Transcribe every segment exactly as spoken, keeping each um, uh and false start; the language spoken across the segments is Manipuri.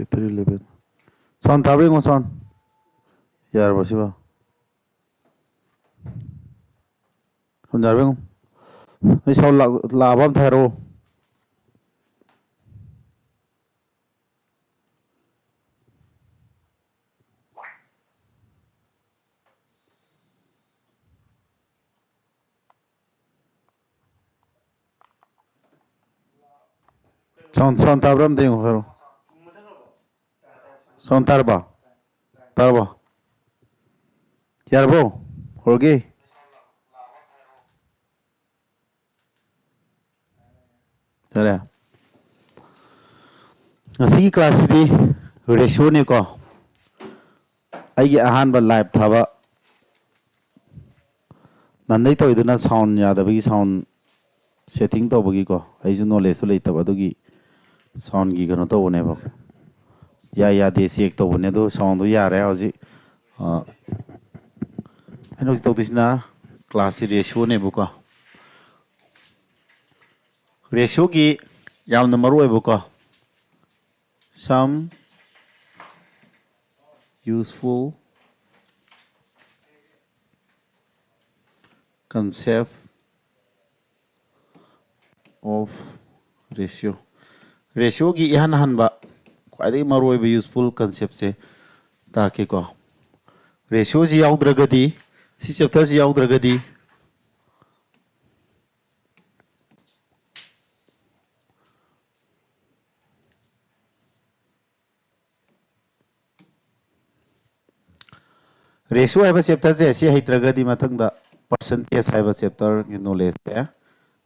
Three eleven. Sound ꯊꯥꯕ꯭ꯔꯥ ꯌꯦꯡꯉꯣ, sound. ꯌꯥꯔꯕꯣ ꯁꯤꯕꯣ? ꯁꯣꯝ ꯌꯥꯔꯕ ꯌꯦꯡꯉꯣ꯫ ꯅꯣꯏ sound ꯂꯥꯛ-, ꯂꯥꯛꯑꯕ ꯑꯝꯇ ꯍꯥꯏꯔꯛꯑꯣ꯫ Sound, sound ꯇꯥꯕ꯭ꯔꯥ ꯑꯝꯇ ꯌꯦꯡꯉꯣ, ꯍꯥꯏꯔꯣ꯫ Sound ꯇꯥꯔꯕꯣ? ꯇꯥꯔꯕꯣ? ꯌꯥꯔꯕꯣ? ꯍꯧꯔꯒꯦ? ꯌꯥꯔꯦ꯫ ꯉꯁꯤꯒꯤ class ꯁꯤꯗꯤ ratio ꯅꯤꯀꯣ꯫ ꯑꯩꯒꯤ ꯑꯍꯥꯟꯕ live ꯊꯥꯕ ꯅꯍꯥꯟꯗꯩ ꯇꯧꯔꯤꯗꯨꯅ sound ꯌꯥꯗꯕꯒꯤ, sound setting ꯇꯧꯕꯒꯤꯀꯣ, ꯑꯩꯁꯨ knowledge ꯇꯨ ꯂꯩꯇꯕ, ꯑꯗꯨꯒꯤ sound ꯒꯤ ꯀꯩꯅꯣ ꯇꯧꯕꯅꯦꯕ, ꯌꯥꯏ ꯌꯥꯗꯦ check ꯇꯧꯕꯅꯦ, ꯑꯗꯨ sound ꯗꯨ ꯌꯥꯔꯦ ꯍꯧꯖꯤꯛ꯫ ꯑ, ꯑꯩꯅ ꯍꯧꯖꯤꯛ ꯇꯧꯗꯣꯏꯁꯤꯅ class ꯁꯤ ratio ꯅꯦꯕꯀꯣ꯫ Ratio ꯒꯤ ꯌꯥꯝꯅ ꯃꯔꯨ ꯑꯣꯏꯕꯀꯣ, some useful concept of ratio. Ratio ꯒꯤ ꯏꯍꯥꯟ ꯍꯥꯟꯕ ꯈ꯭ꯋꯥꯏꯗꯒꯤ ꯃꯔꯨꯑꯣꯏꯕ useful concept ꯁꯦ ꯇꯥꯛꯀꯦꯀꯣ꯫ Ratio ꯁꯤ ꯌꯥꯎꯗ꯭ꯔꯒꯗꯤ, ꯁꯤ chapter ꯁꯤ ꯌꯥꯎꯗ꯭ꯔꯒꯗꯤ, Ratio ꯍꯥꯏꯕ chapter ꯁꯦ ꯁꯤ ꯍꯩꯇ꯭ꯔꯒꯗꯤ ꯃꯊꯪꯗ percentage ꯍꯥꯏꯕ chapter ꯒꯤ knowledge ꯁꯦ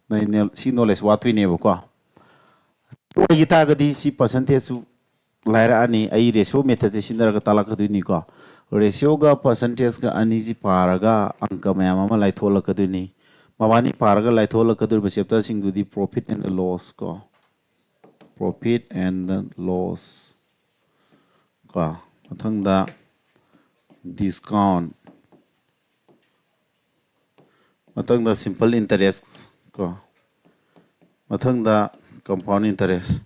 ꯅꯣꯏ ꯅꯦ-, ꯁꯤ knowledge ꯋꯥꯠꯇꯣꯏꯅꯦꯕꯀꯣ꯫ ꯑꯣꯏꯈꯤ ꯇꯥꯔꯒꯗꯤ ꯁꯤ percentage ꯁꯨ ꯂꯥꯏꯔꯛꯑꯅꯤ꯫ ꯑꯩ ratio method ꯁꯦ ꯁꯤꯖꯤꯟꯅꯔꯒ ꯇꯥꯛꯂꯛꯀꯗꯣꯏꯅꯤꯀꯣ꯫ Ratio ꯒ percentage ꯒ ꯑꯅꯤꯁꯤ ꯄꯥꯔꯒ ꯑꯪꯀ ꯃꯌꯥꯝ ꯑꯃ ꯂꯥꯏꯊꯣꯛꯍꯜꯂꯛꯀꯗꯣꯏꯅꯤ꯫ ꯃꯕꯥꯅꯤ ꯄꯥꯔꯒ ꯂꯥꯏꯊꯣꯛꯍꯜꯂꯛꯀꯗꯧꯔꯤꯕ chapter ꯁꯤꯡꯗꯨꯗꯤ profit and the loss ꯀꯣ꯫ Profit and the loss ꯀꯣ꯫ ꯃꯊꯪꯗ discount꯫ ꯃꯊꯪꯗ simple interest ꯀꯣ꯫ ꯃꯊꯪꯗ compound interest꯫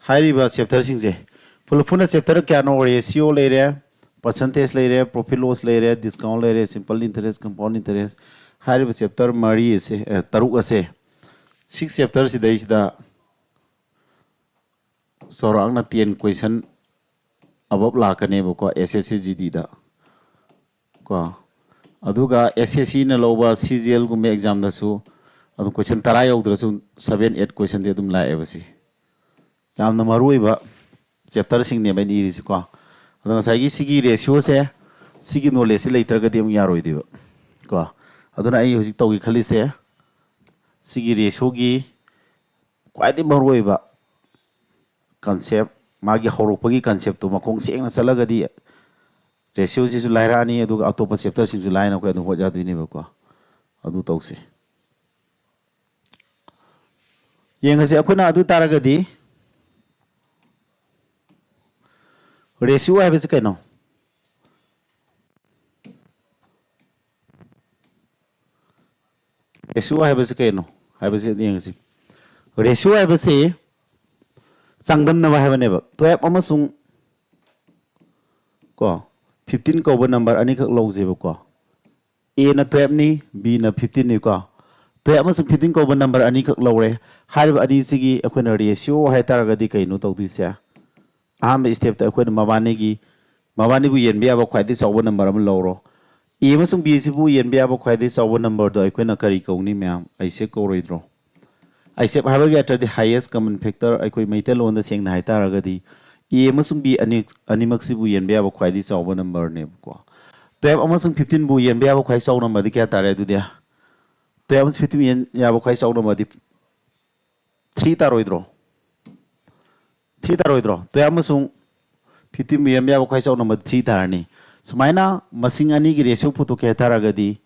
ꯍꯥꯏꯔꯤꯕ chapter ꯁꯤꯡꯁꯦ ꯄꯨꯂꯞ ꯄꯨꯟꯅ ꯆꯦꯞꯇꯔ ꯀꯌꯥꯅꯣ? ꯔꯦꯁꯤꯌꯣ ꯂꯩꯔꯦ, ꯄꯔꯁꯦꯟꯇꯦꯖ ꯂꯩꯔꯦ, ꯄ꯭ꯔꯣꯐꯤꯠ ꯂꯣꯁ ꯂꯩꯔꯦ, ꯗꯤꯁꯀꯥꯎꯟ ꯂꯩꯔꯦ, ꯁꯤꯝꯄꯜ ꯏꯟꯇꯔꯦꯁ, ꯀꯝꯄꯥꯎꯟ ꯏꯟꯇꯔꯦꯁ ꯍꯥꯏꯔꯤꯕ ꯆꯦꯞꯇꯔ ꯃꯔꯤ ꯑꯁꯦ, ꯑꯦ, ꯇꯔꯨꯛ ꯑꯁꯦ, ꯁꯤꯛꯁ ꯆꯦꯞꯇꯔ ꯁꯤꯗꯩꯁꯤꯗ ꯆꯥꯎꯔꯥꯛꯅ ꯇꯦꯟ ꯀꯣꯏꯁꯟ ꯑꯕꯞ ꯂꯥꯛꯀꯅꯦꯕꯀꯣ, ꯑꯦꯁ ꯑꯦꯁ ꯁꯤ ꯖꯤ ꯗꯤꯗ꯫ ꯀꯣ, ꯑꯗꯨꯒ ꯑꯦꯁ ꯑꯦꯁ ꯁꯤꯅ ꯂꯧꯕ ꯁꯤ ꯖꯤ ꯑꯦꯜꯒꯨꯝꯕ ꯑꯦꯛꯖꯥꯝꯗꯁꯨ ꯑꯗꯨꯝ ꯀꯣꯏꯁꯟ ꯇꯔꯥ ꯌꯧꯗ꯭ꯔꯁꯨ ꯁꯚꯦꯟ ꯑꯦꯠ ꯀꯣꯏꯁꯟꯗꯤ ꯑꯗꯨꯝ ꯂꯥꯛꯑꯦꯕ꯫ ꯁꯤ ꯌꯥꯝꯅ ꯃꯔꯨ ꯑꯣꯏꯕ ꯆꯦꯞꯇꯔꯁꯤꯡꯅꯦꯕ ꯑꯩꯅ ꯏꯔꯤꯁꯤꯀꯣ꯫ ꯑꯗꯣ ꯉꯁꯥꯏꯒꯤ ꯁꯤꯒꯤ ꯔꯦꯁꯤꯌꯣꯁꯦ, ꯁꯤꯒꯤ ꯅꯣꯂꯦꯖꯁꯦ ꯂꯩꯇ꯭ꯔꯒꯗꯤ ꯑꯃꯨꯛ ꯌꯥꯔꯣꯏꯗꯣꯏꯕ ꯀꯣ꯫ ꯑꯗꯨꯅ ꯑꯩ ꯍꯧꯖꯤꯛ ꯇꯧꯒꯦ ꯈꯜꯂꯤꯁꯦ, ꯁꯤꯒꯤ ꯔꯦꯁꯤꯌꯣꯒꯤ ꯈ꯭ꯋꯥꯏꯗꯒꯤ ꯃꯔꯨꯑꯣꯏꯕ ꯀꯟꯁꯦꯞ, ꯃꯥꯒꯤ ꯍꯧꯔꯛꯄꯒꯤ ꯀꯟꯁꯦꯞꯇꯣ ꯃꯈꯣꯡ ꯁꯦꯡꯅ ꯆꯠꯂꯒꯗꯤ ꯔꯦꯁꯤꯌꯣꯁꯤꯁꯨ ꯂꯥꯏꯔꯛꯑꯅꯤ, ꯑꯗꯨꯒ ꯑꯇꯣꯞꯄ ꯆꯦꯞꯇꯔꯁꯤꯡꯁꯨ ꯂꯥꯏꯅ ꯑꯩꯈꯣꯏ ꯑꯗꯨꯝ ꯍꯣꯠ ꯌꯥꯗꯣꯏꯅꯦꯕꯀꯣ꯫ ꯑꯗꯨ ꯇꯧꯁꯦ꯫ ꯌꯦꯡꯉꯁꯦ ꯑꯩꯈꯣꯏꯅ꯫ ꯑꯗꯨ ꯇꯥꯔꯒꯗꯤ ꯔꯦꯁꯤꯌꯣ ꯍꯥꯏꯕꯁꯤ ꯀꯩꯅꯣ? ꯔꯦꯁꯤꯌꯣ ꯍꯥꯏꯕꯁꯤ ꯀꯩꯅꯣ ꯍꯥꯏꯕꯁꯤ ꯌꯦꯡꯉꯁꯤ꯫ ꯔꯦꯁꯤꯌꯣ ꯍꯥꯏꯕꯁꯤ ꯆꯥꯡꯗꯝꯅꯕ ꯍꯥꯏꯕꯅꯦꯕ꯫ ꯇꯨꯌꯦꯜꯞ ꯑꯃꯁꯨꯡ ꯀꯣ, ꯐꯤꯐꯇꯤꯟ ꯀꯧꯕ ꯅꯝꯕꯔ ꯑꯅꯤꯈꯛ ꯂꯧꯁꯦꯕꯀꯣ꯫ ꯑꯦꯅ ꯇꯨꯌꯦꯜꯞꯅꯤ, ꯕꯤꯅ ꯐꯤꯐꯇꯤꯟꯅꯤꯀꯣ꯫ ꯇꯨꯌꯦꯜꯞ ꯑꯃꯁꯨꯡ ꯐꯤꯐꯇꯤꯟ ꯀꯧꯕ ꯅꯝꯕꯔ ꯑꯅꯤꯈꯛ ꯂꯧꯔꯦ꯫ ꯍꯥꯏꯔꯤꯕ ꯑꯅꯤꯁꯤꯒꯤ ꯑꯩꯈꯣꯏꯅ ꯔꯦꯁꯤꯌꯣ ꯍꯥꯏꯇꯥꯔꯒꯗꯤ ꯀꯩꯅꯣ ꯇꯧꯗꯣꯏꯁꯦ? ꯑꯍꯥꯟꯕ ꯁ꯭ꯇꯦꯞꯇ ꯑꯩꯈꯣꯏꯅ ꯃꯕꯥꯅꯤꯒꯤ, ꯃꯕꯥꯅꯤꯕꯨ ꯌꯦꯟꯕ ꯌꯥꯕ ꯈ꯭ꯋꯥꯏꯗꯒꯤ ꯆꯥꯎꯕ ꯅꯝꯕꯔ ꯑꯃ ꯂꯧꯔꯣ꯫ ꯑꯦ ꯑꯃꯁꯨꯡ ꯕꯤ ꯑꯁꯤꯕꯨ ꯌꯦꯟꯕ ꯌꯥꯕ ꯈ꯭ꯋꯥꯏꯗꯒꯤ ꯆꯥꯎꯕ ꯅꯝꯕꯔꯗꯣ ꯑꯩꯈꯣꯏꯅ ꯀꯔꯤ ꯀꯧꯅꯤ ꯃꯌꯥꯝ? ꯑꯥꯏꯁꯦꯞ ꯀꯧꯔꯣꯏꯗ꯭ꯔꯣ? ꯑꯥꯏꯁꯦꯞ ꯍꯥꯏꯕꯒꯤ ꯑꯔꯊꯗꯤ highest common factor, ꯑꯩꯈꯣꯏ ꯃꯩꯇꯩꯂꯣꯟꯗ ꯁꯦꯡꯅ ꯍꯥꯏꯇꯥꯔꯒꯗꯤ ꯑꯦ ꯑꯃꯁꯨꯡ ꯕꯤ ꯑꯅꯤ, ꯑꯅꯤꯃꯛꯁꯤꯕꯨ ꯌꯦꯟꯕ ꯌꯥꯕ ꯈ꯭ꯋꯥꯏꯗꯒꯤ ꯆꯥꯎꯕ ꯅꯝꯕꯔꯅꯦꯕꯀꯣ꯫ ꯇꯨꯌꯦꯜꯞ ꯑꯃꯁꯨꯡ ꯐꯤꯐꯇꯤꯟꯕꯨ ꯌꯦꯟꯕ ꯌꯥꯕ ꯈ꯭ꯋꯥꯏ ꯆꯥꯎꯕ ꯅꯝꯕꯔꯗꯤ ꯀꯌꯥ ꯇꯥꯔꯦ ꯑꯗꯨꯗꯤ? ꯇꯨꯌꯦꯜꯞ ꯑꯃꯁꯨꯡ ꯐꯤꯐꯇꯤꯟ ꯌꯦꯟ ꯌꯥꯕ ꯈ꯭ꯋꯥꯏ ꯆꯥꯎꯕ ꯅꯝꯕꯔꯗꯤ ꯊ꯭ꯔꯤ ꯇꯥꯔꯣꯏꯗ꯭ꯔꯣ? ꯊ꯭ꯔꯤ ꯇꯥꯔꯣꯏꯗ꯭ꯔꯣ? ꯇꯨꯌꯦꯜꯞ ꯑꯃꯁꯨꯡ ꯐꯤꯐꯇꯤꯟꯕꯨ ꯌꯦꯟꯕ ꯌꯥꯕ ꯈ꯭ꯋꯥꯏ ꯆꯥꯎꯕ ꯅꯝꯕꯔ ꯊ꯭ꯔꯤ ꯇꯥꯔꯅꯤ꯫ ꯁꯨꯃꯥꯏꯅ ꯃꯁꯤꯡ ꯑꯅꯤꯒꯤ ꯔꯦꯁꯤꯌꯣ ꯄꯨꯊꯣꯛꯀꯦ ꯍꯥꯏꯇꯥꯔꯒꯗꯤ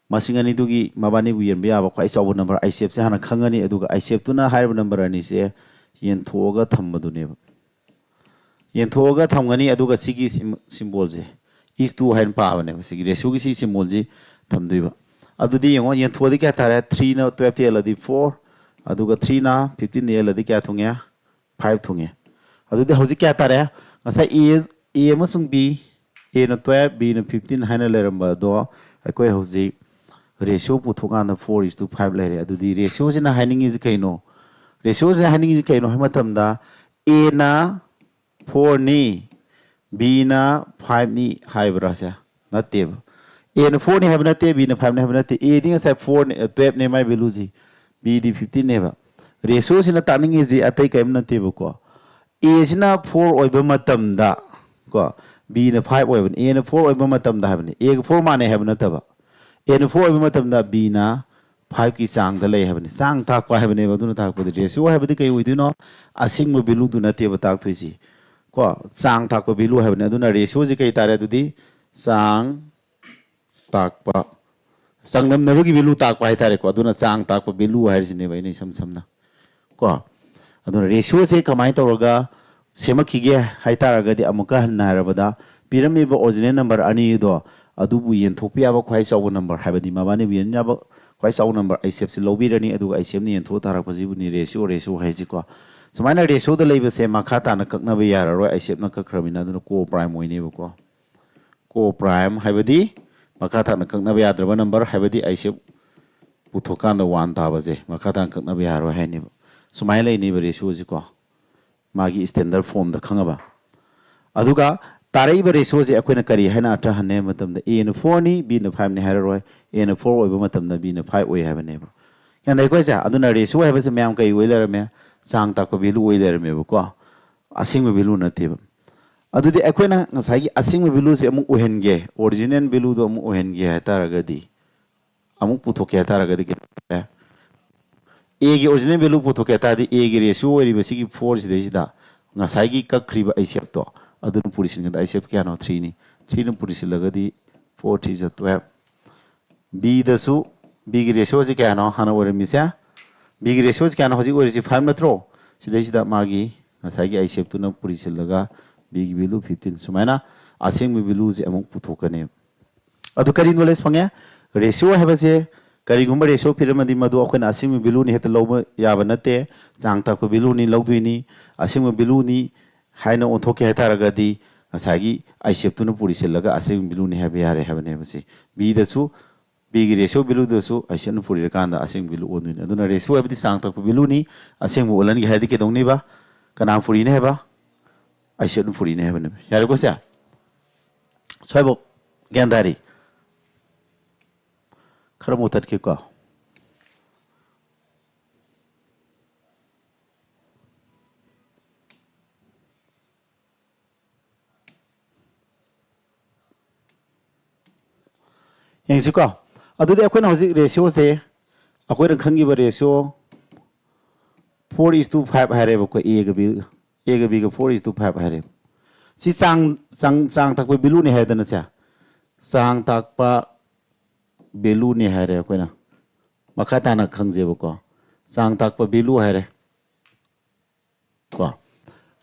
ꯃꯁꯤꯡ ꯑꯅꯤꯗꯨꯒꯤ ꯃꯕꯥꯅꯤꯕꯨ ꯌꯦꯟꯕ ꯌꯥꯕ ꯈ꯭ꯋꯥꯏ ꯆꯥꯎꯕ ꯅꯝꯕꯔ ꯑꯥꯏꯁꯦꯞꯁꯦ ꯍꯥꯟꯅ ꯈꯪꯉꯅꯤ, ꯑꯗꯨꯒ ꯑꯥꯏꯁꯦꯞꯇꯨꯅ ꯍꯥꯏꯔꯤꯕ ꯅꯝꯕꯔ ꯑꯅꯤꯁꯦ ꯌꯦꯟꯊꯣꯛꯑꯒ ꯊꯝꯕꯗꯨꯅꯦꯕ꯫ ꯌꯦꯟꯊꯣꯛꯑꯒ ꯊꯝꯒꯅꯤ, ꯑꯗꯨꯒ ꯁꯤꯒꯤ ꯁꯤꯝ-, ꯁꯤꯝꯕꯣꯜꯁꯦ, ꯏꯁ ꯇꯨ ꯍꯥꯏꯅ ꯄꯥꯕꯅꯦꯕ꯫ ꯁꯤꯒꯤ ꯔꯦꯁꯤꯌꯣꯒꯤ ꯁꯤ ꯁꯤꯝꯕꯣꯜꯁꯤ ꯊꯝꯗꯣꯏꯕ꯫ ꯑꯗꯨꯗꯤ ꯌꯦꯡꯉꯣ, ꯌꯦꯟꯊꯣꯛꯑꯗꯤ ꯀꯌꯥ ꯇꯥꯔꯦ? ꯊ꯭ꯔꯤꯅ ꯇꯨꯌꯦꯜꯞꯇ ꯌꯦꯜꯂꯗꯤ ꯐꯣꯔ, ꯑꯗꯨꯒ ꯊ꯭ꯔꯤꯅ ꯐꯤꯐꯇꯤꯟꯗ ꯌꯦꯜꯂꯗꯤ ꯀꯌꯥ ꯊꯨꯡꯉꯦ? ꯐꯥꯏꯚ ꯊꯨꯡꯉꯦ꯫ ꯑꯗꯨꯗꯤ ꯍꯧꯖꯤꯛ ꯀꯌꯥ ꯇꯥꯔꯦ? ꯉꯁꯥꯏ A, A ꯑꯃꯁꯨꯡ B, A ꯅ twelve, B ꯅ fifteen ꯍꯥꯏꯅ ꯂꯩꯔꯝꯕ ꯑꯗꯣ ꯑꯩꯈꯣꯏ ꯍꯧꯖꯤꯛ ratio ꯄꯨꯊꯣꯛꯀꯥꯟꯗ four is to five ꯂꯩꯔꯦ꯫ ꯑꯗꯨꯗꯤ ratio ꯁꯤꯅ ꯍꯥꯏꯅꯤꯡꯉꯤꯁꯤ ꯀꯩꯅꯣ? Ratio ꯁꯤꯅ ꯍꯥꯏꯅꯤꯡꯉꯤꯁꯤ ꯀꯩꯅꯣ ꯍꯥꯏꯕ ꯃꯇꯝꯗ A ꯅ four ꯅꯤ, B ꯅ five ꯅꯤ ꯍꯥꯏꯕ꯭ꯔꯥ ꯁꯦ? ꯅꯠꯇꯦꯕ꯫ A ꯅ four ꯅꯤ ꯍꯥꯏꯕ ꯅꯠꯇꯦ, B ꯅ five ꯅꯤ ꯍꯥꯏꯕ ꯅꯠꯇꯦ꯫ A ꯗꯤ ꯉꯁꯥꯏ four ꯅꯤ, twelve ꯅꯦ ꯃꯥꯏ value ꯁꯤ, B ꯗꯤ fifteen ꯅꯦꯕ꯫ Ratio ꯁꯤꯅ ꯇꯥꯛꯅꯤꯡꯉꯤꯁꯤ ꯑꯇꯩ ꯀꯔꯤꯝ ꯅꯠꯇꯦꯕꯀꯣ꯫ A ꯁꯤꯅ four ꯑꯣꯏꯕ ꯃꯇꯝꯗ ꯀꯣ, B ꯅ five ꯑꯣꯏꯕꯅꯤ꯫ A ꯅ four ꯑꯣꯏꯕ ꯃꯇꯝꯗ ꯍꯥꯏꯕꯅꯤ꯫ A ꯒ four ꯃꯥꯟꯅꯩ ꯍꯥꯏꯕ ꯅꯠꯇꯕ꯫ A ꯅ four ꯑꯣꯏꯕ ꯃꯇꯝꯗ B ꯅ five ꯀꯤ ꯆꯥꯡꯗ ꯂꯩ ꯍꯥꯏꯕꯅꯤ꯫ ꯆꯥꯡ ꯇꯥꯛꯄ ꯍꯥꯏꯕꯅꯦꯕ꯫ ꯑꯗꯨꯅ ꯇꯥꯛꯄꯗꯤ ratio ꯍꯥꯏꯕꯗꯤ ꯀꯩ ꯑꯣꯏꯗꯣꯏꯅꯣ? ꯑꯁꯦꯡꯕ value ꯗꯨ ꯅꯠꯇꯦꯕ ꯇꯥꯛꯇꯣꯏꯁꯤ꯫ ꯀꯣ, ꯆꯥꯡ ꯇꯥꯛꯄ value ꯍꯥꯏꯕꯅꯤ꯫ ꯑꯗꯨꯅ ratio ꯁꯤ ꯀꯩ ꯇꯥꯔꯦ? ꯑꯗꯨꯗꯤ ꯆꯥꯡ ꯇꯥꯛꯄ, ꯆꯥꯡꯗꯝꯅꯕꯒꯤ value ꯇꯥꯛꯄ ꯍꯥꯏꯇꯥꯔꯦꯀꯣ꯫ ꯑꯗꯨꯅ ꯆꯥꯡ ꯇꯥꯛꯄ value ꯍꯥꯏꯔꯤꯁꯤꯅꯦꯕ ꯑꯩꯅ ꯏꯁꯝ ꯁꯝꯅ꯫ ꯀꯣ, ꯑꯗꯨꯅ ratio ꯁꯦ ꯀꯃꯥꯏꯅ ꯇꯧꯔꯒ ꯁꯦꯝꯃꯛꯈꯤꯒꯦ ꯍꯥꯏꯇꯥꯔꯒꯗꯤ, ꯑꯃꯨꯛꯀ ꯍꯟꯅ ꯍꯥꯏꯔꯕꯗ, ꯄꯤꯔꯝꯃꯤꯕ original number ꯑꯅꯤꯗꯣ ꯑꯗꯨꯕꯨ ꯌꯦꯟꯊꯣꯛꯄ ꯌꯥꯕ ꯈ꯭ꯋꯥꯏ ꯆꯥꯎꯕ number, ꯍꯥꯏꯕꯗꯤ ꯃꯕꯥꯅꯤꯕꯨ ꯌꯦꯟ ꯌꯥꯕ ꯈ꯭ꯋꯥꯏ ꯆꯥꯎꯕ number I C F ꯁꯤ ꯂꯧꯕꯤꯔꯅꯤ, ꯑꯗꯨꯒ I C F ꯅ ꯌꯦꯟꯊꯣꯛꯑ ꯇꯥꯔꯛꯄꯁꯤꯕꯨꯅꯤ ratio, ratio ꯍꯥꯏꯁꯤꯀꯣ꯫ ꯁꯨꯃꯥꯏꯅ ratio ꯗ ꯂꯩꯕꯁꯦ ꯃꯈꯥ ꯇꯥꯅ ꯀꯛꯅꯕ ꯌꯥꯔꯔꯣꯏ, I C F ꯅ ꯀꯛꯈ꯭ꯔꯕꯅꯤꯅ꯫ ꯑꯗꯨꯅ co-prime ꯑꯣꯏꯅꯦꯕꯀꯣ꯫ Co-prime ꯍꯥꯏꯕꯗꯤ ꯃꯈꯥ ꯊꯥꯅ ꯀꯛꯅꯕ ꯌꯥꯗ꯭ꯔꯕ number, ꯍꯥꯏꯕꯗꯤ I C F ꯄꯨꯊꯣꯛꯀꯥꯟꯗ one ꯇꯥꯕꯁꯦ ꯃꯈꯥ ꯊꯥꯅ ꯀꯛꯅꯕ ꯌꯥꯔꯣꯏ ꯍꯥꯏꯅꯦꯕ꯫ ꯁꯨꯃꯥꯏꯅ ꯂꯩꯅꯦꯕ ratio ꯁꯤꯀꯣ, ꯃꯥꯒꯤ standard form ꯗ ꯈꯪꯉꯕ꯫ ꯑꯗꯨꯒ ꯇꯥꯔꯛꯏꯕ ratio ꯁꯦ ꯑꯩꯈꯣꯏꯅ ꯀꯔꯤ ꯍꯥꯏꯅ ꯑꯔꯊ ꯍꯟꯅꯤ ꯍꯥꯏꯕ ꯃꯇꯝꯗ, A ꯅ four ꯅꯤ, B ꯅ five ꯅꯤ ꯍꯥꯏꯔꯔꯣꯏ꯫ A ꯅ four ꯑꯣꯏꯕ ꯃꯇꯝꯗ B ꯅ five ꯑꯣꯏ ꯍꯥꯏꯕꯅꯦꯕ꯫ ꯒ꯭ꯌꯥꯟ ꯇꯥꯏꯀꯣ ꯍꯥꯏꯁꯦ? ꯑꯗꯨꯅ ratio ꯍꯥꯏꯕꯁꯦ ꯃꯌꯥꯝ ꯀꯔꯤ ꯑꯣꯏ ꯂꯩꯔꯝꯃꯦ? ꯆꯥꯡ ꯇꯥꯛꯄ value ꯑꯣꯏ ꯂꯩꯔꯝꯃꯦꯕꯀꯣ, ꯑꯁꯦꯡꯕ value ꯅꯠꯇꯦꯕ꯫ ꯑꯗꯨꯗꯤ ꯑꯩꯈꯣꯏꯅ ꯉꯁꯥꯏꯒꯤ ꯑꯁꯦꯡꯕ value ꯁꯦ ꯑꯃꯨꯛ ꯑꯣꯏꯍꯟꯒꯦ, original value ꯗꯣ ꯑꯃꯨꯛ ꯑꯣꯏꯍꯟꯒꯦ ꯍꯥꯏꯇꯥꯔꯒꯗꯤ, ꯑꯃꯨꯛ ꯄꯨꯊꯣꯛꯀꯦ ꯍꯥꯏꯇꯥꯔꯒꯗꯤ ꯀꯩꯗꯧꯔꯦ? A ꯒꯤ original value ꯄꯨꯊꯣꯛꯀꯦ ꯍꯥꯏꯇꯥꯔꯗꯤ, A ꯒꯤ ratio ꯑꯣꯏꯔꯤꯕ ꯁꯤꯒꯤ four ꯁꯤꯗꯩꯁꯤꯗ ꯉꯁꯥꯏꯒꯤ ꯀꯛꯈ꯭ꯔꯤꯕ I C F ꯇꯣ ꯑꯗꯨꯅ ꯄꯨꯔꯤꯁꯤꯟꯒꯗ, I C F ꯀꯌꯥꯅꯣ? Three ꯅꯤ꯫ Three ꯅ ꯄꯨꯔꯤꯁꯤꯜꯂꯒꯗꯤ four three ꯖ twelve꯫ B ꯗꯁꯨ, B ꯒꯤ ratio ꯁꯤ ꯀꯌꯥꯅꯣ ꯍꯥꯟꯅ ꯑꯣꯏꯔꯝꯃꯤꯁꯦ? B ꯒꯤ ratio ꯁꯤ ꯀꯌꯥꯅꯣ ꯍꯧꯖꯤꯛ ꯑꯣꯏꯔꯤꯁꯤ? Five ꯅꯠꯇ꯭ꯔꯣ? ꯁꯤꯗꯩꯁꯤꯗ ꯃꯥꯒꯤ ꯉꯁꯥꯏꯒꯤ I C F ꯇꯨꯅ ꯄꯨꯔꯤꯁꯤꯜꯂꯒ B ꯒꯤ value fifteen꯫ ꯁꯨꯃꯥꯏꯅ ꯑꯁꯦꯡꯕ value ꯁꯦ ꯑꯃꯨꯛ ꯄꯨꯊꯣꯛꯀꯅꯦꯕ꯫ ꯑꯗꯨ ꯀꯔꯤ knowledge ꯐꯪꯉꯦ? Ratio ꯍꯥꯏꯕꯁꯦ ꯀꯔꯤꯒꯨꯝꯕ ꯔꯦꯁꯤꯑꯣ ꯄꯤꯔꯝꯃꯗꯤ ꯃꯗꯨ ꯑꯩꯈꯣꯏꯅ ꯑꯁꯦꯡꯕ ꯚꯦꯂꯨꯅꯤ ꯍꯦꯛꯇ ꯂꯧꯕ ꯌꯥꯕ ꯅꯠꯇꯦ꯫ ꯆꯥꯡ ꯇꯥꯛꯄ ꯚꯦꯂꯨꯅꯤ ꯂꯧꯗꯣꯏꯅꯤ꯫ ꯑꯁꯦꯡꯕ ꯚꯦꯂꯨꯅꯤ ꯍꯥꯏꯅ ꯑꯣꯟꯊꯣꯛꯀꯦ ꯍꯥꯏ ꯇꯥꯔꯒꯗꯤ ꯉꯁꯥꯏꯒꯤ ꯑꯥꯏꯁꯦꯞꯇꯨꯅ ꯄꯨꯔꯤꯁꯤꯜꯂꯒ ꯑꯁꯦꯡꯕ ꯚꯦꯂꯨꯅꯤ ꯍꯥꯏꯕ ꯌꯥꯔꯦ ꯍꯥꯏꯕꯅꯦꯕ ꯁꯤ꯫ ꯕꯤꯗꯁꯨ ꯕꯤꯒꯤ ꯔꯦꯁꯤꯑꯣ ꯚꯦꯂꯨꯗꯁꯨ ꯑꯥꯏꯁꯦꯞꯅ ꯄꯨꯔꯤꯔꯀꯥꯟꯗ ꯑꯁꯦꯡꯕ ꯚꯦꯂꯨ ꯑꯣꯟꯗꯣꯏꯅꯤ꯫ ꯑꯗꯨꯅ ꯔꯦꯁꯤꯑꯣ ꯍꯥꯏꯕꯗꯤ ꯆꯥꯡ ꯇꯥꯛꯄ ꯚꯦꯂꯨꯅꯤ꯫ ꯑꯁꯦꯡꯕ ꯑꯣꯜꯍꯟꯒꯦ ꯍꯥꯏꯔꯗꯤ ꯀꯩꯗꯧꯅꯤꯕ? ꯀꯅꯥ ꯄꯨꯔꯤꯅꯤ ꯍꯥꯏꯕ? ꯑꯥꯏꯁꯦꯞꯅ ꯄꯨꯔꯤꯅꯤ ꯍꯥꯏꯕꯅꯦꯕ꯫ ꯌꯥꯔꯦꯀꯣ ꯁꯦ? ꯁ꯭ꯋꯥꯏꯐꯥꯎ ꯒ꯭ꯌꯥꯟ ꯇꯥꯔꯤ? ꯈꯔ ꯃꯨꯊꯠꯀꯦꯀꯣ꯫ ꯌꯦꯡꯁꯤꯀꯣ꯫ ꯑꯗꯨꯗꯤ ꯑꯩꯈꯣꯏꯅ ꯍꯧꯖꯤꯛ ꯔꯦꯁꯤꯑꯣꯁꯦ, ꯑꯩꯈꯣꯏꯅ ꯈꯪꯈꯤꯕ ratio four is to five ꯍꯥꯏꯔꯦꯕꯀꯣ, ꯑꯦꯒ ꯕꯤ, ꯑꯦꯒ ꯕꯤꯒ four is to five ꯍꯥꯏꯔꯦꯕ꯫ ꯁꯤ ꯆꯥꯡ, ꯆꯥꯡ, ꯆꯥꯡ ꯇꯥꯛꯄ ꯚꯦꯂꯨꯅꯤ ꯍꯥꯏꯗꯅ ꯁꯦ꯫ ꯆꯥꯡ ꯇꯥꯛꯄ ꯚꯦꯂꯨꯅꯤ ꯍꯥꯏꯔꯦ ꯑꯩꯈꯣꯏꯅ꯫ ꯃꯈꯥ ꯇꯥꯅ ꯈꯪꯖꯦꯕꯀꯣ꯫ ꯆꯥꯡ ꯇꯥꯛꯄ ꯚꯦꯂꯨ ꯍꯥꯏꯔꯦ꯫ ꯀꯣ꯫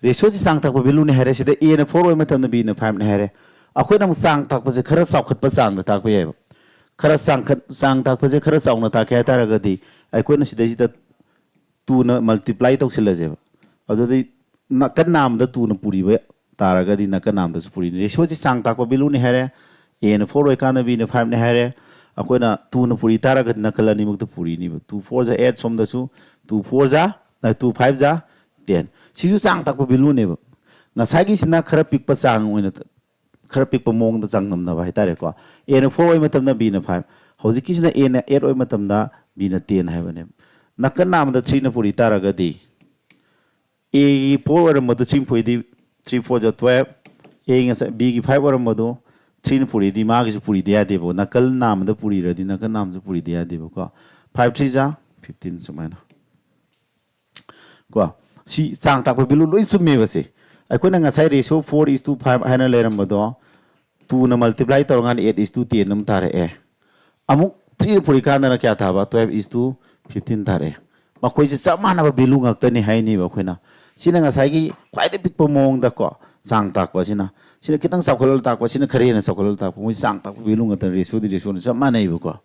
ꯔꯦꯁꯤꯑꯣꯁꯤ ꯆꯥꯡ ꯇꯥꯛꯄ ꯚꯦꯂꯨꯅꯤ ꯍꯥꯏꯔꯦ꯫ ꯁꯤꯗ ꯑꯦꯅ four ꯑꯣꯏꯕ ꯃꯇꯝꯗ ꯕꯤꯅ fiveꯅꯤ ꯍꯥꯏꯔꯦ꯫ ꯑꯩꯈꯣꯏꯅ ꯑꯃꯨꯛ ꯆꯥꯡ ꯇꯥꯛꯄꯁꯦ ꯈꯔ ꯆꯥꯎꯈꯠꯄ ꯆꯥꯡꯗ ꯇꯥꯛꯄ ꯌꯥꯏꯕ꯫ ꯈꯔ ꯆꯥꯡꯈꯠ-, ꯆꯥꯡ ꯇꯥꯛꯄꯁꯦ ꯈꯔ ꯆꯥꯎꯅ ꯇꯥꯛꯀꯦ ꯍꯥꯏ ꯇꯥꯔꯒꯗꯤ ꯑꯩꯈꯣꯏꯅ ꯁꯤꯗꯩꯁꯤꯗ twoꯅ multiply ꯇꯧꯁꯤꯜꯂꯁꯦꯕ꯫ ꯑꯗꯨꯗꯤ ꯅꯥꯀꯟ ꯅꯥꯝꯗ twoꯅ ꯄꯨꯔꯤꯕ ꯇꯥꯔꯒꯗꯤ ꯅꯥꯀꯟ ꯅꯥꯝꯗꯁꯨ ꯄꯨꯔꯤꯅꯤ꯫ ꯔꯦꯁꯤꯑꯣꯁꯤ ꯆꯥꯡ ꯇꯥꯛꯄ ꯚꯦꯂꯨꯅꯤ ꯍꯥꯏꯔꯦ꯫ ꯑꯦꯅ four ꯑꯣꯏꯀꯥꯟꯗ ꯕꯤꯅ fiveꯅꯤ ꯍꯥꯏꯔꯦ꯫ ꯑꯩꯈꯣꯏꯅ twoꯅ ꯄꯨꯔꯤ ꯇꯥꯔꯒꯗꯤ ꯅꯥꯀꯜ ꯑꯅꯤꯃꯛꯇ ꯄꯨꯔꯤꯅꯤꯕ꯫ Two four ꯖꯥ eight ꯁꯣꯝꯗꯁꯨ, two four ꯖꯥ, ꯑ, two five ꯖꯥ ten꯫ ꯁꯤꯁꯨ ꯆꯥꯡ ꯇꯥꯛꯄ ꯚꯦꯂꯨꯅꯦꯕ꯫ ꯉꯁꯥꯏꯒꯤꯁꯤꯅ ꯈꯔ ꯄꯤꯛꯄ ꯆꯥꯡ ꯑꯣꯏꯅ, ꯈꯔ ꯄꯤꯛꯄ ꯃꯑꯣꯡꯗ ꯆꯥꯡꯗꯝꯅꯕ ꯍꯥꯏꯇꯥꯔꯦꯀꯣ꯫ ꯑꯦꯅ four ꯑꯣꯏꯕ ꯃꯇꯝꯗ ꯕꯤꯅ five꯫ ꯍꯧꯖꯤꯛꯀꯤꯁꯤꯅ ꯑꯦꯅ eight ꯑꯣꯏꯕ ꯃꯇꯝꯗ ꯕꯤꯅ ten ꯍꯥꯏꯕꯅꯦꯕ꯫ ꯅꯥꯀꯟ ꯅꯥꯝꯗ threeꯅ ꯄꯨꯔꯤ ꯇꯥꯔꯒꯗꯤ ꯑꯦꯒꯤ four ꯑꯣꯏꯔꯝꯕꯗꯨ three ꯄꯨꯔꯤꯗꯤ three four ꯖꯥ twelve, ꯑꯦ ꯉꯁꯥꯏ ꯕꯤꯒꯤ five ꯑꯣꯏꯔꯝꯕꯗꯨ threeꯅ ꯄꯨꯔꯤꯗꯤ ꯃꯥꯒꯤꯁꯨ ꯄꯨꯔꯤꯗꯤ ꯌꯥꯗꯦꯕ꯫ ꯅꯥꯀꯜ ꯅꯥꯝꯗ ꯄꯨꯔꯤꯔꯗꯤ ꯅꯥꯀꯜ ꯅꯥꯝꯗ ꯄꯨꯔꯤꯗꯤ ꯌꯥꯗꯦꯕꯀꯣ꯫ Five three ꯖꯥ fifteen ꯁꯨꯃꯥꯏꯅ꯫ ꯀꯣ, ꯁꯤ ꯆꯥꯡ ꯇꯥꯛꯄ ꯚꯦꯂꯨ ꯂꯣꯏ ꯆꯨꯝꯃꯦꯕ ꯁꯦ꯫ ꯑꯩꯈꯣꯏꯅ ꯉꯁꯥꯏ ratio four is to five ꯍꯥꯏꯅ ꯂꯩꯔꯝꯕꯗꯣ twoꯅ multiply ꯇꯧꯔꯀꯥꯟꯗ eight is to ten ꯑꯃ ꯇꯥꯔꯛꯑꯦ꯫ ꯑꯃꯨꯛ threeꯅ ꯄꯨꯔꯤꯀꯥꯟꯗꯅ ꯀꯌꯥ ꯇꯥꯕ? Twelve is to fifteen ꯇꯥꯔꯛꯑꯦ꯫ ꯃꯈꯣꯏꯁꯦ ꯆꯞ ꯃꯥꯟꯅꯕ ꯚꯦꯂꯨ ꯉꯥꯛꯇꯅꯤ ꯍꯥꯏꯅꯦꯕ ꯑꯩꯈꯣꯏꯅ꯫ ꯁꯤꯅ ꯉꯁꯥꯏꯒꯤ ꯈ꯭ꯋꯥꯏꯗꯒꯤ ꯄꯤꯛꯄ ꯃꯑꯣꯡꯗꯀꯣ, ꯆꯥꯡ ꯇꯥꯛꯄ ꯑꯁꯤꯅ, ꯁꯤꯅ ꯈꯤꯇꯪ ꯆꯥꯎꯈꯠꯍꯜꯂ ꯇꯥꯛꯄ, ꯁꯤꯅ ꯈꯔ ꯍꯦꯟꯅ ꯆꯥꯎꯈꯠꯍꯜꯂ ꯇꯥꯛꯄ, ꯃꯣꯏ ꯆꯥꯡ ꯇꯥꯛꯄ ꯚꯦꯂꯨ ꯉꯥꯛꯇꯅꯤ, ꯔꯦꯁꯤꯑꯣꯗꯤ ꯔꯦꯁꯤꯑꯣꯅꯤ, ꯆꯞ ꯃꯥꯟꯅꯩꯕꯀꯣ꯫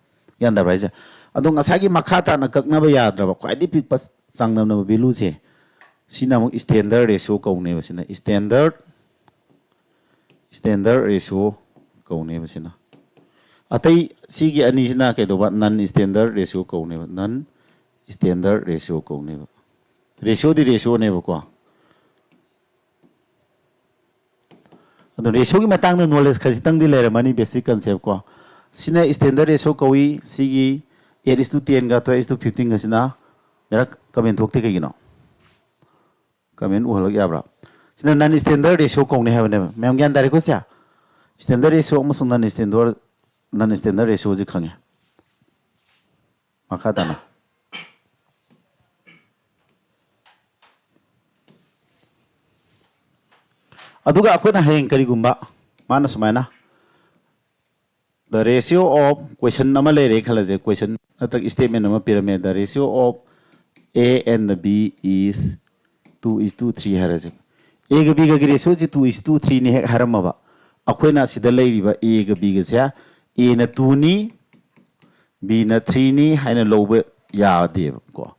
ꯒ꯭ꯌꯥꯟ ꯇꯥꯕ꯭ꯔꯥ ꯍꯥꯏꯁꯦ? ꯑꯗꯣ ꯉꯁꯥꯏꯒꯤ ꯃꯈꯥ ꯇꯥꯅ ꯀꯛꯅꯕ ꯌꯥꯗ꯭ꯔꯕ ꯈ꯭ꯋꯥꯏꯗꯒꯤ ꯄꯤꯛꯄ ꯆꯥꯡꯗꯝꯅꯕ value ꯁꯦ, ꯁꯤꯅ ꯑꯃꯨꯛ standard ratio ꯀꯧꯅꯦꯕ꯫ ꯁꯤꯅ standard, standard ratio ꯀꯧꯅꯦꯕ꯫ ꯁꯤꯅ ꯑꯇꯩ, ꯁꯤꯒꯤ ꯑꯅꯤꯁꯤꯅ ꯀꯩꯗꯧꯕ? Non standard ratio ꯀꯧꯅꯦꯕ, non standard ratio ꯀꯧꯅꯦꯕ꯫ Ratio ꯗꯤ ratio ꯅꯦꯕꯀꯣ꯫ ꯑꯗꯣ ratio ꯒꯤ ꯃꯇꯥꯡꯗ knowledge ꯈꯖꯤꯛꯇꯪꯗꯤ ꯂꯩꯔꯝꯃꯅꯤ, basic concept ꯀꯣ꯫ ꯁꯤꯅ standard ratio ꯀꯧꯏ꯫ ꯁꯤꯒꯤ eight is to ten ꯒ twelve is to fifteen ꯒꯁꯤꯅ, ꯃꯦꯔꯥ comment ꯊꯣꯛꯇꯦ ꯀꯩꯒꯤꯅꯣ? Comment ꯎꯍꯜꯂꯛ ꯌꯥꯕ꯭ꯔꯥ? ꯁꯤꯅ non standard ratio ꯀꯧꯅꯤ ꯍꯥꯏꯕꯅꯦꯕ꯫ ꯃꯌꯥꯝ ꯒ꯭ꯌꯥꯟ ꯇꯥꯔꯦꯀꯣ ꯁꯦ? Standard ratio ꯑꯃꯁꯨꯡ non standard, non standard ratio ꯁꯤ ꯈꯪꯉꯦ꯫ ꯃꯈꯥ ꯇꯥꯅ꯫ ꯑꯗꯨꯒ ꯑꯩꯈꯣꯏꯅ ꯍꯌꯦꯡ ꯀꯔꯤꯒꯨꯝꯕ ꯃꯥꯅ ꯁꯨꯃꯥꯏꯅ, the ratio of, question ꯑꯃ ꯂꯩꯔꯦ ꯈꯜꯂꯁꯦ, question ꯅꯠꯇ꯭ꯔꯒ statement ꯑꯃ ꯄꯤꯔꯝꯃꯦ, the ratio of A and the B is two is to three ꯍꯥꯏꯔꯁꯦ꯫ A ꯒ B ꯒꯒꯤ ratio ꯁꯤ two is to three ꯅꯤ ꯍꯦꯛ ꯍꯥꯏꯔꯝꯃꯕ, ꯑꯩꯈꯣꯏꯅ ꯁꯤꯗ ꯂꯩꯔꯤꯕ A ꯒ B ꯒꯁꯦ, A ꯅ two ꯅꯤ, B ꯅ three ꯅꯤ ꯍꯥꯏꯅ ꯂꯧꯕ ꯌꯥꯗꯦꯕ ꯀꯣ꯫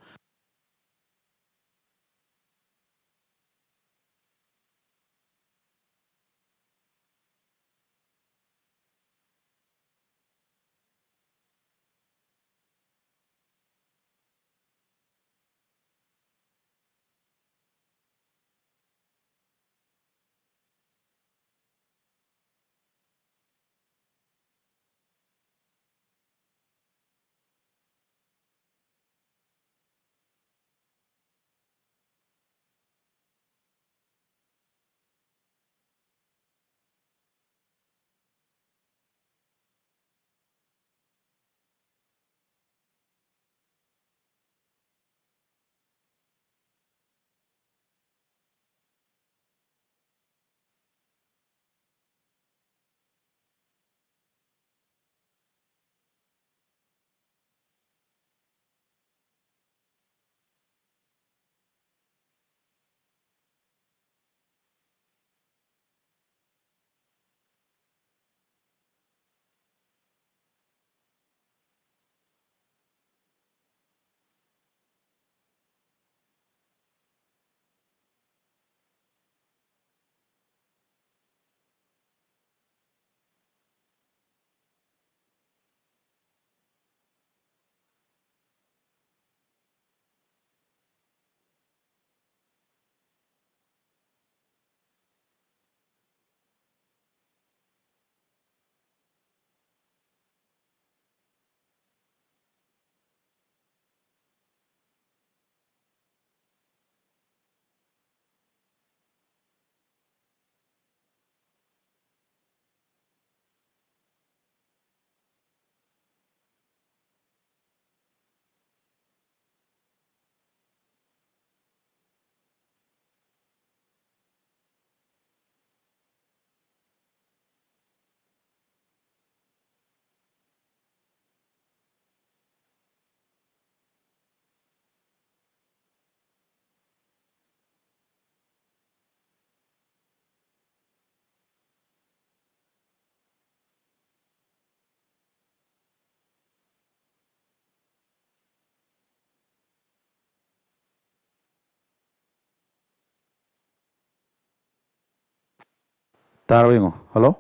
ꯇꯥꯔꯕ ꯌꯦꯡꯉꯣ꯫ ꯍꯜꯂꯣ?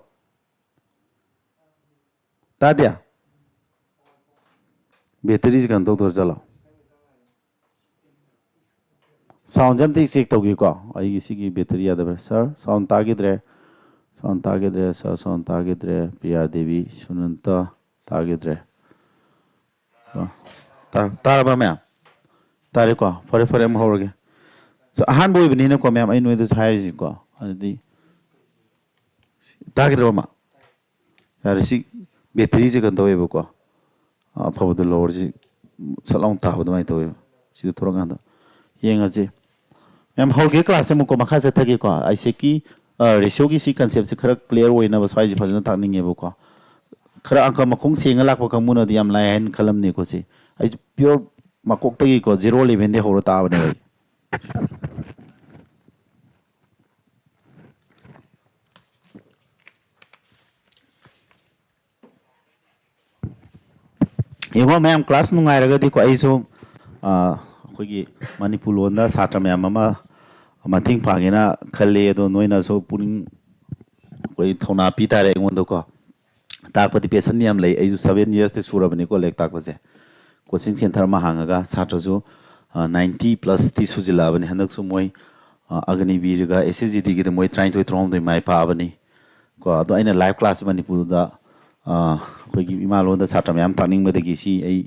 ꯇꯥꯗꯦ? ꯕꯦꯇꯔꯤꯁꯤ ꯀꯩꯅꯣ ꯇꯧꯗꯣꯔ ꯆꯠꯂꯣ꯫ ꯁꯥꯎꯟꯁꯦ ꯑꯝꯇ ꯆꯦꯛ ꯇꯧꯒꯦꯀꯣ꯫ ꯑꯩꯒꯤ ꯁꯤꯒꯤ ꯕꯦꯇꯔꯤ ꯌꯥꯗꯕ꯭ꯔꯥ? ꯁꯥꯔ, ꯁꯥꯎꯟ ꯇꯥꯈꯤꯗ꯭ꯔꯦ꯫ ꯁꯥꯎꯟ ꯇꯥꯈꯤꯗ꯭ꯔꯦ꯫ ꯁꯥꯔ, ꯁꯥꯎꯟ ꯇꯥꯈꯤꯗ꯭ꯔꯦ꯫ ꯄ꯭ꯔꯤꯌꯥ ꯗꯦꯕꯤ, ꯁꯨꯅꯟꯇ, ꯇꯥꯈꯤꯗ꯭ꯔꯦ꯫ ꯑ, ꯇꯥ-, ꯇꯥꯔꯕ ꯃꯌꯥꯝ? ꯇꯥꯔꯦꯀꯣ? ꯐꯔꯦ, ꯐꯔꯦ, ꯑꯃꯨꯛ ꯍꯧꯔꯒꯦ꯫ So, ꯑꯍꯥꯟꯕ ꯑꯣꯏꯕꯅꯤꯅꯀꯣ ꯃꯌꯥꯝ, ꯑꯩ ꯅꯣꯏꯗꯁꯨ ꯍꯥꯏꯔꯤꯁꯤꯀꯣ꯫ ꯑꯗꯨꯗꯤ ꯇꯥꯈꯤꯗ꯭ꯔꯕ ꯑꯃ? ꯌꯥꯔꯦ, ꯁꯤ ꯕꯦꯇꯔꯤꯁꯦ ꯀꯩꯅꯣ ꯇꯧꯋꯦꯕꯀꯣ꯫ ꯑ, ꯑꯐꯕꯗ ꯂꯧꯔꯁꯤ ꯁꯠ ꯂꯥꯎꯅ ꯇꯥꯕ ꯑꯗꯨꯃꯥꯏꯅ ꯇꯧꯋꯦꯕ꯫ ꯁꯤꯗ ꯊꯣꯔꯛꯀꯥꯟꯗ ꯌꯦꯡꯉꯁꯤ꯫ ꯃꯌꯥꯝ ꯍꯧꯒꯦ ꯀ꯭ꯂꯥꯁꯁꯦ ꯑꯃꯨꯛꯀꯣ ꯃꯈꯥ ꯆꯠꯊꯒꯦꯀꯣ꯫ ꯑꯥꯏꯁꯦꯛꯀꯤ, ꯑ, ꯔꯦꯁꯤꯌꯣꯒꯤ ꯁꯤ ꯀꯟꯁꯦꯞꯁꯦ ꯈꯔ ꯀ꯭ꯂꯤꯌꯥꯔ ꯑꯣꯏꯅꯕ ꯁ꯭ꯋꯥꯏꯁꯦ ꯐꯖꯅ ꯇꯥꯛꯅꯤꯡꯉꯦꯕꯀꯣ꯫ ꯈꯔ ꯑꯪꯀ ꯃꯈꯣꯡ ꯁꯦꯡꯅ ꯂꯥꯛꯄ ꯀꯥꯡꯕꯨꯅꯗꯤ ꯌꯥꯝ ꯂꯥꯏ ꯍꯥꯏꯅ ꯈꯜꯂꯝꯅꯤꯀꯣ ꯁꯤ꯫ ꯑꯩꯁꯨ ꯄꯤꯌꯣꯔ ꯃꯀꯣꯛꯇꯒꯤꯀꯣ ꯖꯦꯔꯣ ꯂꯦꯚꯦꯟꯗꯒꯤ ꯍꯧꯔ ꯇꯥꯕꯅꯦꯕ ꯑꯩ꯫ ꯌꯦꯡꯉꯣ ꯃꯌꯥꯝ, ꯀ꯭ꯂꯥꯁ ꯅꯨꯡꯉꯥꯏꯔꯒꯗꯤꯀꯣ ꯑꯩꯁꯨ, ꯑ, ꯑꯩꯈꯣꯏꯒꯤ ꯃꯅꯤꯄꯨꯔ ꯂꯣꯟꯗ ꯁꯥꯇ꯭ꯔ ꯃꯌꯥꯝ ꯑꯃ ꯃꯇꯦꯡ ꯄꯥꯡꯒꯦꯅ ꯈꯜꯂꯤ꯫ ꯑꯗꯣ ꯅꯣꯏꯅꯁꯨ ꯄꯨꯛꯅꯤꯡ, ꯑꯩꯈꯣꯏ ꯊꯧꯅꯥ ꯄꯤ ꯇꯥꯔꯦ ꯑꯩꯉꯣꯟꯗꯀꯣ꯫ ꯇꯥꯛꯄꯗꯤ ꯄꯦꯁꯟꯗꯤ ꯌꯥꯝ ꯂꯩ꯫ ꯑꯩꯁꯨ ꯁꯚꯦꯟ ꯌꯔꯁꯇꯤ ꯁꯨꯔꯕꯅꯤꯀꯣ ꯂꯥꯏꯔꯤꯛ ꯇꯥꯛꯄꯁꯦ꯫ ꯀꯣꯆꯤꯡ ꯁꯦꯟꯇꯔ ꯑꯃ ꯍꯥꯡꯉꯒ ꯁꯥꯇ꯭ꯔꯁꯨ, ꯑ, ꯅꯥꯏꯟꯇꯤ ꯄ꯭ꯂꯁꯇꯤ ꯁꯨꯖꯤꯜꯂꯛꯑꯕꯅꯤ꯫ ꯍꯟꯗꯛꯁꯨ ꯃꯣꯏ, ꯑ, ꯑꯒꯅꯤꯕꯤꯔꯒ ꯑꯦꯁ ꯑꯦꯁ ꯖꯤ ꯗꯤꯒꯤꯗ ꯃꯣꯏ ꯇꯔꯥꯅꯤꯊꯣꯏ ꯇꯔꯥꯍꯨꯝꯗꯣꯏ ꯃꯥꯏ ꯄꯥꯛꯑꯕꯅꯤ꯫ ꯀꯣ, ꯑꯗꯣ ꯑꯩꯅ ꯂꯥꯏꯚ ꯀ꯭ꯂꯥꯁ ꯃꯅꯤꯄꯨꯔꯗ, ꯑ, ꯑꯩꯈꯣꯏꯒꯤ ꯏꯃꯥ ꯂꯣꯟꯗ ꯁꯥꯇ꯭ꯔ ꯃꯌꯥꯝ ꯇꯥꯛꯅꯤꯡꯕꯗꯒꯤ ꯁꯤ ꯑꯩ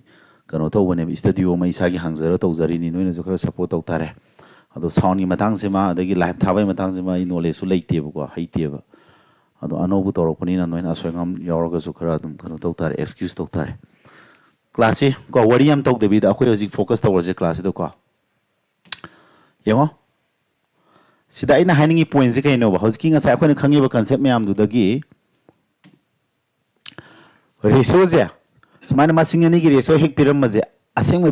ꯀꯩꯅꯣ ꯇꯧꯕꯅꯦꯕ, ꯏꯁꯇꯗꯤꯑꯣ ꯑꯃ ꯏꯁꯥꯒꯤ ꯍꯥꯡꯖꯔ ꯇꯧꯖꯔꯤꯅꯤ꯫ ꯅꯣꯏꯅꯁꯨ ꯈꯔ ꯁꯞꯄꯣꯔꯠ ꯇꯧ ꯇꯥꯔꯦ꯫ ꯑꯗꯣ ꯁꯥꯎꯟꯒꯤ ꯃꯇꯥꯡꯁꯤꯃ, ꯑꯗꯒꯤ ꯂꯥꯏꯚ ꯊꯥꯕꯒꯤ ꯃꯇꯥꯡꯁꯤꯃ ꯑꯩ ꯅꯣꯂꯦꯖꯁꯨ ꯂꯩꯇꯦꯕꯀꯣ, ꯍꯩꯇꯦꯕ꯫ ꯑꯗꯣ ꯑꯅꯧꯕ ꯇꯧꯔꯛꯄꯅꯤꯅ ꯅꯣꯏꯅ ꯑꯁꯣꯏ ꯑꯉꯥꯝ ꯌꯥꯎꯔꯒꯁꯨ ꯈꯔ ꯑꯗꯨꯝ ꯀꯩꯅꯣ ꯇꯧ ꯇꯥꯔꯦ, ꯑꯦꯛꯁꯀ꯭ꯌꯨꯁ ꯇꯧ ꯇꯥꯔꯦ꯫ ꯀ꯭ꯂꯥꯁꯁꯤ ꯀꯣ, ꯋꯥꯔꯤ ꯌꯥꯝ ꯇꯧꯗꯕꯤꯗ ꯑꯩꯈꯣꯏ ꯍꯧꯖꯤꯛ ꯐꯣꯀꯁ ꯇꯧꯔꯁꯦ ꯀ꯭ꯂꯥꯁꯁꯤꯗꯀꯣ꯫ ꯌꯦꯡꯉꯣ꯫ ꯁꯤꯗ ꯑꯩꯅ ꯍꯥꯏꯅꯤꯡꯉꯤ ꯄꯣꯏꯟꯠꯁꯤ ꯀꯩꯅꯣꯕ? ꯍꯧꯖꯤꯛꯀꯤ ꯉꯁꯥꯏ ꯑꯩꯈꯣꯏꯅ ꯈꯪꯉꯤꯕ ꯀꯟꯁꯦꯞ ꯃꯌꯥꯝꯗꯨꯗꯒꯤ ꯔꯦꯁꯤꯌꯣꯁꯦ, ꯁꯨꯃꯥꯏꯅ ꯃꯁꯤꯡ ꯑꯅꯤꯒꯤ ꯔꯦꯁꯤꯌꯣ ꯍꯦꯛ ꯄꯤꯔꯝꯕꯁꯦ, ꯑꯁꯦꯡꯕ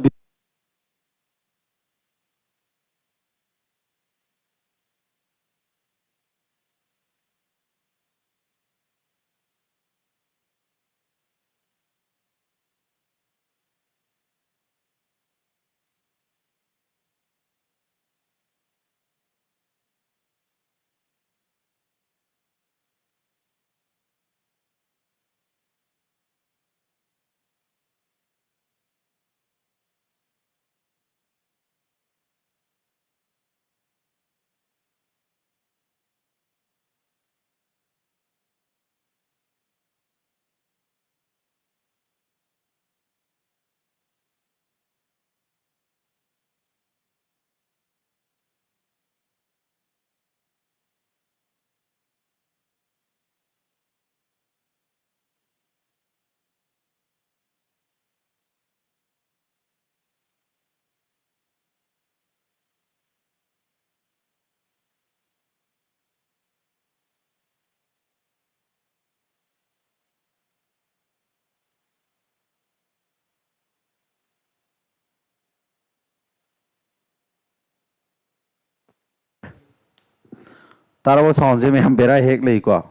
ꯇꯥꯔꯕ? Soundꯁꯦ ꯃꯌꯥꯝ ꯕꯦꯔꯥ ꯍꯦꯛ ꯂꯩꯀꯣ꯫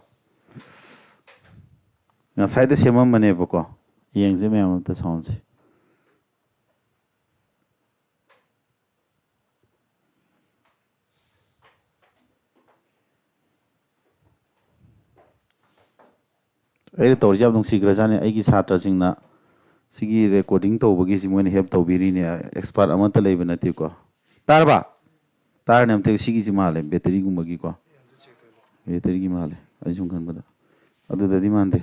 ꯉꯁꯥꯏꯗ ꯁꯦꯝꯃꯝꯕꯅꯦꯕꯀꯣ꯫ ꯌꯦꯡꯁꯦ ꯃꯌꯥꯝ ꯑꯝꯇ soundꯁꯦ꯫ ꯑꯩꯅ ꯇꯧꯔꯤꯁꯦ ꯌꯥꯝ ꯅꯨꯡꯁꯤꯈ꯭ꯔꯖꯥꯠꯅꯤ꯫ ꯑꯩꯒꯤ ꯁꯥꯇ꯭ꯔꯁꯤꯡꯅ ꯁꯤꯒꯤ recording ꯇꯧꯕꯒꯤꯁꯤ ꯃꯣꯏꯅ help ꯇꯧꯕꯤꯔꯤꯅꯦ꯫ Expert ꯑꯃꯠꯇ ꯂꯩꯕ ꯅꯠꯇꯦꯀꯣ꯫ ꯇꯥꯔꯕ? ꯇꯥꯔꯅꯤ ꯑꯝꯇ꯫ ꯁꯤꯒꯤꯁꯤ ꯃꯥꯜꯂꯦ, batteryꯒꯨꯝꯕꯒꯤꯀꯣ꯫ Batteryꯒꯤ ꯃꯥꯜꯂꯦ ꯑꯩ ꯁꯨꯝ ꯈꯟꯕꯗ꯫ ꯑꯗꯨꯗꯗꯤ ꯃꯥꯟꯗꯦ꯫